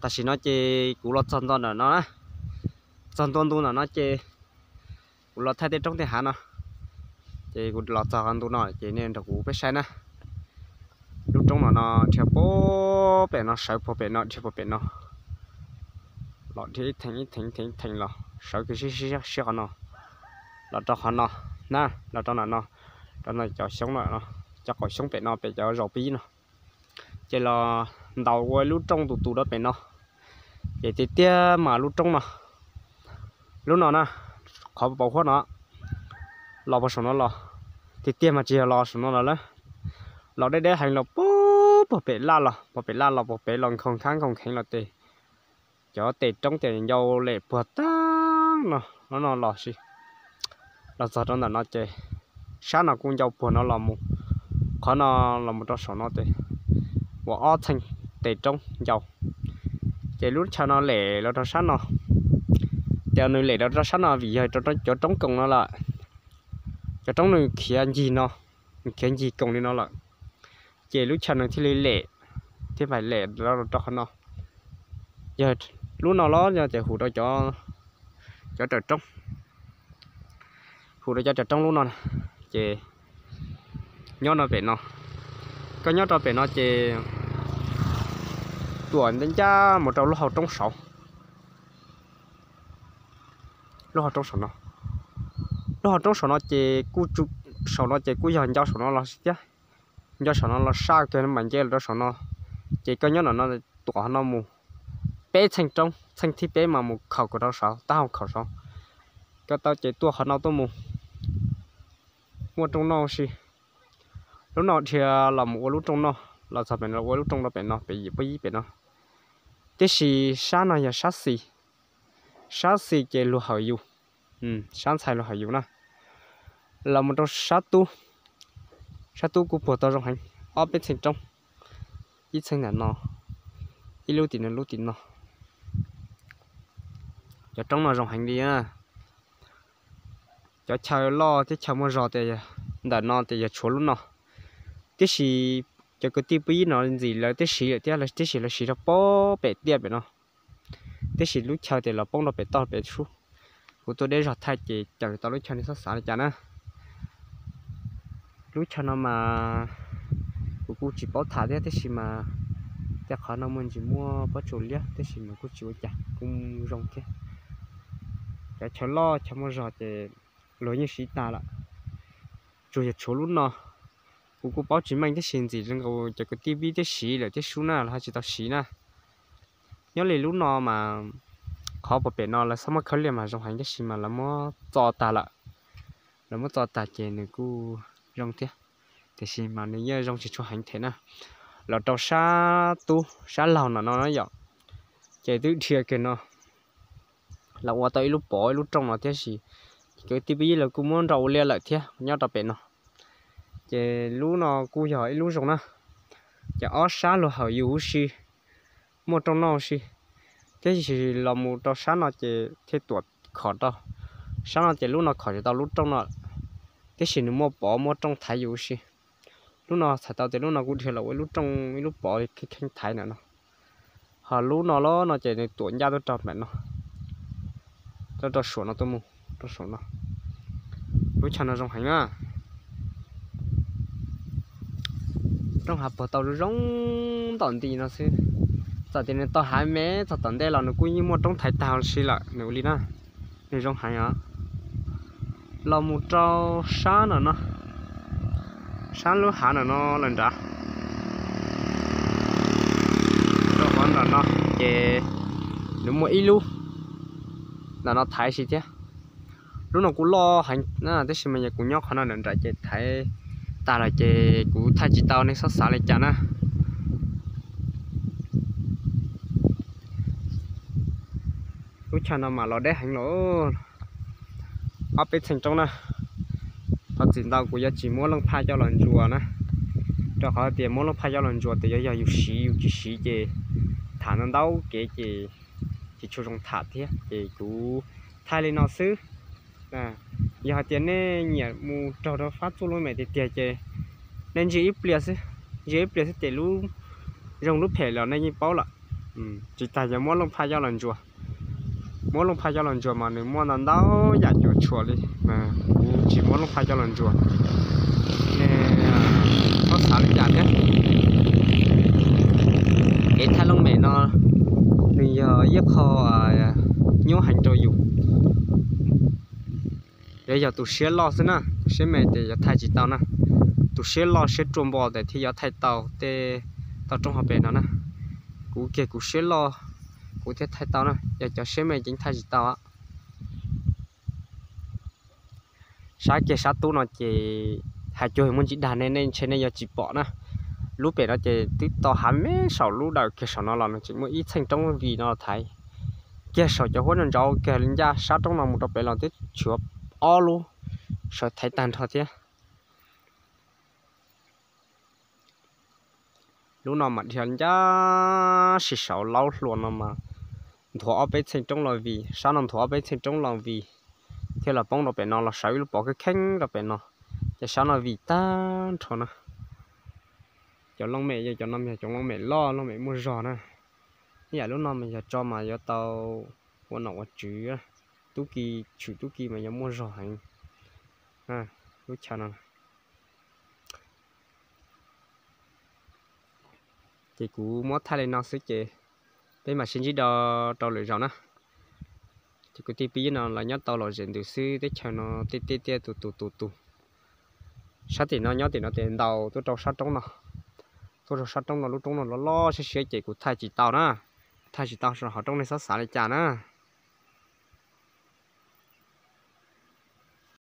Tam sim no ces kuv los txog ntua ntawm no na, txog ntua ntu ntawm no ces kuv los thaij tej roob tej hav no, ces kuv los txog ntu no ces nej nrog kuv peb saib na. Lub roob no no dhia puag pem no, sawv puag pem no, dhia puag pem no, los dhia ib theem ib theem ib theem ib theem los sawv kiag sib sib qhov no, los rau qhov no na, los rau ntawm no, rau ntawm cov xyoob no, cov qaum xyoob pem no, pem cov zaus pib no. Ces los ntaus ua ib lub rooj tus tus rau pem no. Ces tiag tiag mas lub roob no, lub no na, qhov pau huab no, los puag saum no los, tiag tiag mas tsis yog los saum no los lawm, los deb deb heev los puag pem laj los, puag pem laj los, puag pem los nkhaus nkhab nkhaus kheev los ces cov tes roob tes ncau lem puag tag no, no no los si, los txog rau ntawm no ces sab no kuj ncau puag no los mus, qhov no los mus rau saum no ces ua ob txheej tes roob ncau. Ces lub chaw no lem los rau sab no, ces nws lem los rau sab no vim yog cov roob koom no lawm, cov roob nws khiav ncig no, nws khiav ncig koom li no lawm, ces lub chaw nws thiaj li lem, thiaj pais lem los rau qhov no. Yog lub no los yog ces hu rau cov, cov raws roob, hu rau cov raws roob lub no, ces nyob rau pem no, koj nyob rau pem no ces tuam ncaj mus rau lub hauv roob saud, lub hauv roob saum no, lub hauv roob saum no ces kuj, saum no ces kuj yog ncau saum no los thiab, ncau saum no los saj kiag mas nce los rau saum no, ces koj nyob ntawm no tuam no mus peb txheej roob, txheej thib peb mas mus khaum kiag rau saud, taub hau khaum saud, koj tau ces tuaj qhov no tuaj mus muaj rooj noj si. Lub no dhia los mus ua lub rooj noj, los txog pem no ua lub rooj rau pem no, pem yim puab yib pem no, tiam sis sab no yog sab xis, sab xis ces luag hawm yus, sab ntxhais luag hawm yus na. Los mus rau sab tub, sab tub kuj puag tau zoo heev, ob peb txheej roob, ib txheej ntawm no, ib lub tim no, lub tim no. Cov roob no zoo heev li na. Cov chaw loj thiab chaw muaj zog tes ntawm no tes yog tshuav lub no, tiam sis cov kwv tij pub ib no ntxim lawv twb siv lawm thiab, tiam sis lawv siv rau puag pem tiaj pem no, tiam sis lub chaw tes los poob rau pem toj pem sub. Kuv tuaj deb zog thaij ces cawm tau lub chaw nej txhob xav li cas na. Lub chaw no mas kuv kuj tsis paub tham thiab, tiam sis mas tej qhov no muaj ntsis muaj pob tsuas liab, tiam sis mas kuj tsis ua cas, kuj zoo thiab. Cov chaw loj chaw muaj zog ces luag yeej siv tas lawm, tsuas yog tshuav lub no. Kuv kuj paub tsis meej, tiam sis ntxim li nkaus cov kwv tij pub twb siv lawm thiab sub na, los ho tsis tau siv na. Nyob li lub no mas qhov puag pem no lawv xab muab khawb liaj mas zoo heev, tiam sis mas lawv muab txo tas lawm. Lawv muab txo tas ces nws kuj zoo thiab, tiam sis mas nws yeej zoo tsis tshua heev thiab na. Los rau sab tub sab laug no no na yom, ces twb dhia kiag no, lawv ua tau ib lub pov ib lub rooj no, tiam sis kwv tij pub ib lawv kuj muab nrau ua liaj lawm thiab nyob rau pem no. Ces lub no kuj yog ib lub zoo na, ces ob sab luag hawm yus huv si, muaj rooj noj huv si, tiam sis los mus rau sab no ces thiaj tuam khom rau. Sab no ces lub no khom tsis tau lub rooj no, tiam sis nws muaj pov muaj rooj thaiv yus huv si. Lub no txhais tau tias lub no kuj dhia los ua ib lub rooj ib lub pov kheej kheej thaiv ntawm no. Ho lub no los no ces nws tuam ncaj tuaj rau ntawm no, rau rau saum no tuaj mus rau saum no. Lub chaw no zoo heev na. Rooj hav puag tau zoo zoo ntom nti no xwb. Txawm tias nws tau hav me txog tom ntej los nws kuj yeej muaj roob thaiv tag huv si lawm, nws ua li na. Nws zoo heev os. Los mus rau sab no no, sab lub hav no no lawm nrad, rau qhov ntawm no ces nws muaj ib lub ntawm no thaiv si thiab. Lub no kuj loj heev na, tab sis mas yog kuv nyob qhov no nram nram ces thaiv tas lawm ces kuv thaij tsis tau, nej txhob xav li cas na. Lub chaw no mas los deb heev los, ob peb txheej roob na. Thov txim ntau kuv yuav tsis muab leej phaj coj los ntsuas na, rau qhov tias muab leej phaj coj los ntsuas tes yog yog yus siv yus tsis siv ces tham ntau ntau kev ces tsis tshua zoo tham thiab ces kuv thaij li no xwb. Yog hais tias nej nyiam mus raug rau fab txuj lub me tiag tiag ces nej ntsia ib pliag xwb, ntsia ib pliag xwb ces lub zoo lub phem los nej yeej paub lawm. Tsis tas yog muab looj phaj coj los ntsuas. Muab looj phaj coj los ntsuas mas nws muaj ntau ntau yam cuam tshuam li, mas kuv tsis muab looj phaj coj los ntsuas. Ne, txhob xav li cas thiab. Kev thaij looj mem no nws yog ib qho nyuaj heev rau yus. Yuav yog tus siab loj xwb na, tus siab me ces yuav thaij tsis tau na. Tus siab loj siab ruaj npo tes thiaj yuav thaij tau tej toj roob hauv pes no na. Kuv kiag kuv siab loj kuv thiaj thaij tau na, yog cov siab me ces thaij tsis tau. Sab kiag sab tub no ces hais cuag muaj ntsis dag ne, nej ntshe nej yuav tsis pom na. Lub pem no ces twb tau hav me saum lub dawm kiag saum no los nws tseem muaj ib txheej roob vig no thaiv kiag saum cov huab no ntsauv kiag li ncaj sab roob no mus rau pem los twb tshuav ob lub sawv thaiv tag nrho thiab. Lub no mas dhia ncaj si saum laub hlua no mas nthuav ob peb txheej roob los vig, sab no nthuav ob peb txheej roob los vig, thiab los poob rau pem no los sawv ib lub pov kheeb kheeb rau pem no, ces sab no vig tag nrho na. Cov looj mem yog cov no yog cov looj mem loj, looj mem muaj zog na. Ib yam lub no mas yog tso mas yuav tau ua nom ua tswv, tub ki, tshwm tub ki mas yuav muaj zog heev lub chaw no. Ces kuv muab thaij li no xwb ces peb mam sib ntsib dua rau lwm zaus na. Ces kwv tij pib no lawv nyob tau lom zem ntws xwb, teb chaws no tiaj tiaj tiaj tus tus tus tus. Sab tim no nyob tim no ces ntaus tuaj rau sab roob no, tuaj rau sab roob no, lub roob no loj loj siab siab ces kuv thaij tsis tau na. Thaij tsis tau, hauv roob nej txhob xav li cas na.